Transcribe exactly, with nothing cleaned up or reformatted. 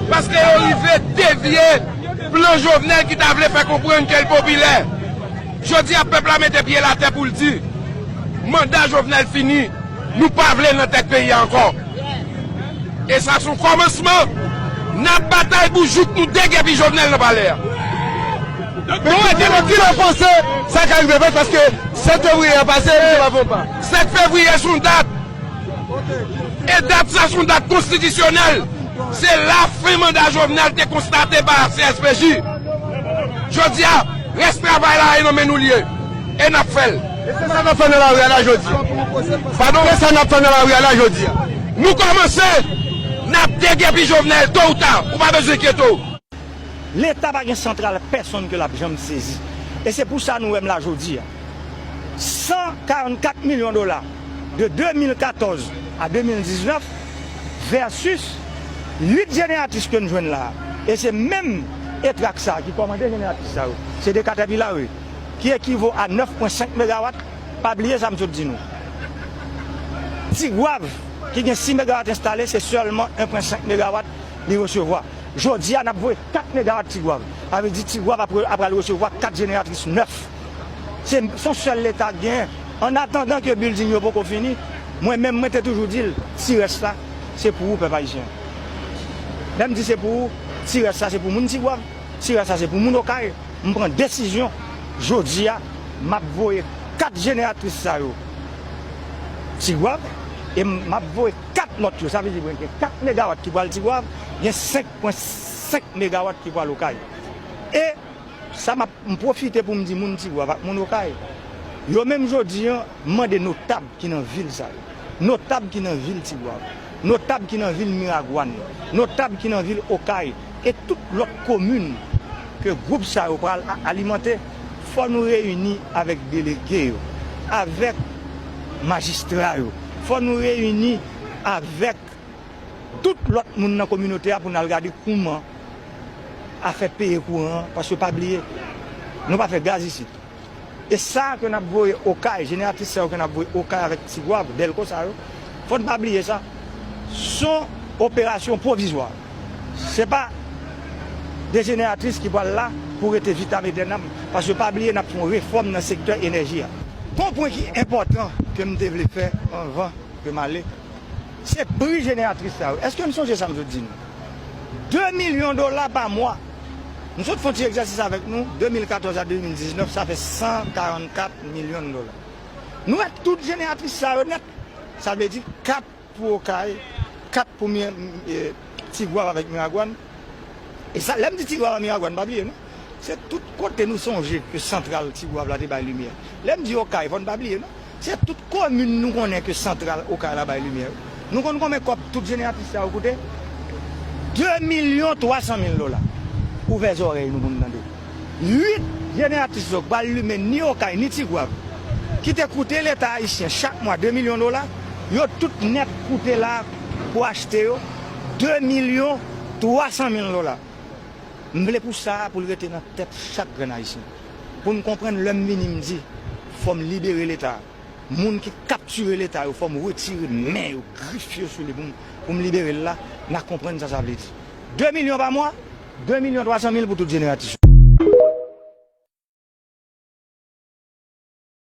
Paske yo rive devye plan Jovenel ki ta vle fè konprann ke l popilè. Jodi a, pèp la mete pye l atè pou l di, manda Jovenel fini, nou pa vle nan tèt peyi a ankò. E sa se yon kòmansman. N ap batay pou jouk nou degèpi Jovenel nan palè a. Bon, e kilè, kilè w panse sa ka rive fèt, paske sèt fevriye a pase, misye pa fè yon pa. Sèt fevriye se yon dat. E dat sa se yon dat konstitisyonèl. Se la fen manda Jovenel te konstate pa C S P J. Jodi a, rès travay la e nan men nou l ye. E n ap fè l. E se sa n ap fè nan lari a la jodi a. Padon? Se sa n ap fè nan lari a la jodi a. Nou kòmanse. N ap degèpi Jovenel, to ou ta. Ou pa bezwen enkyete w. Leta pa gen santral pèsonn ke l ap janm sezi. E se pou sa nou wè m la jodi a. San karannkat milyon dola de de mil katòz a de mil diznèf versus uit jeneratris ke n jwenn la a. E se menm Etrak sa a ki kòmande jeneratris sa yo. Se de Caterpillar, wi, ki ekivo a nèf pwen senk megawat. Pa bliye sa m sot di nou. Tigwav, ki gen sis megawat enstale, se sèlman en pwen senk megawat li resevwa. Jodi a, n ap voye kat megawat Tigwav. Sa vle di Tigwav ap, ap pral resevwa kat jeneratris nèf. Se, se yon sèl Leta k genyen. An atandan ke bilding yo poko fini, mwen menm, mwen te toujou di l, ti rès la, se pou ou, pèp ayisyen. Lè m di se pou ou, ti rès la, se pou moun Tigwav, ti rès la, se pou moun Okay. M pran desizyon, jodi a, m ap voye kat jeneratris sa yo Tigwav, e m ap voye kat lòt yo. Sa vle di mwen gen kat megawat ki pral Tigwav, gen senk pwen senk megawat ki pral Okay. E sa m ap, m pwofite pou m di moun Tigwav ak moun Okay, yo menm jodi a, m mande notab ki nan vil sa yo, notab ki nan vil Tigwav, notab ki nan vil Miragwàn, notab ki nan vil Okay, e tout lòt komin ke gwoup sa yo pral a-, alimante, fò nou reyini avèk delege yo, avèk majistra yo, fò nou reyini avèk tout lòt moun nan kominote a pou n al gade kouman afè peye kouran an, paske pa bliye, nou pa fè gaz isit. E sa ke n ap voye Okay, jeneratris sa yo ke n ap voye Okay avèk Tigwav, Dèlko sa yo, fò n pa bliye sa. Se yon operasyon pwovizwa. Se pa de jeneratris ki pral la pou rete vitam etènam, paske pa bliye n ap fè yon refòm nan sektè enèji a. Gon pwen ki enpòtan ke m te vle fè anvan ke m ale, se pri jeneratris sa yo. Èske n sonje sa m sot di nou? De milyon dola pa mwa. Nou sot fè yon ti egzèsis avèk nou, de mil katòz a de mil diznèf, sa fè san karannkat milyon dola. Nou wè tout jeneratris sa yo nèt. Sa vle di kat pou Okay, kat pou Mi-, e, Tigwav avèk Miragwàn. E sa, lè m di Tigwav ak Miragwàn, pa bliye non. Se tout kote nou sonje ke santral Tigwav la te bay limyè. Lè m di Okay, fò n pa bliye non. Se tout komin nou konnen ke santral Okay la bay limyè yo. Nou konn konbyen kòb tout jeneratris sa yo koute? De milyon twa san mil dola. Ouvè zòrèy nou pou n tande. Uit jeneratris yo k pral limen ni Okay ni Tigwav, ki te koute Leta ayisyen chak mwa de milyon dola, yo tout nèt koute la pou achte yo de milyon twa san mil dola. M vle pou sa a, pou l rete nan tèt chak grenn Ayisyen. Pou n konprann lè m vini, m di, fò m libere Leta a. Moun ki kaptire Leta yo, fò m retire men yo, grif yo sou li pou m, pou m libere l la, n a konprann sa sa vle di. De milyon pa mwa, de milyon twa san mil pou tout jeneratris yo.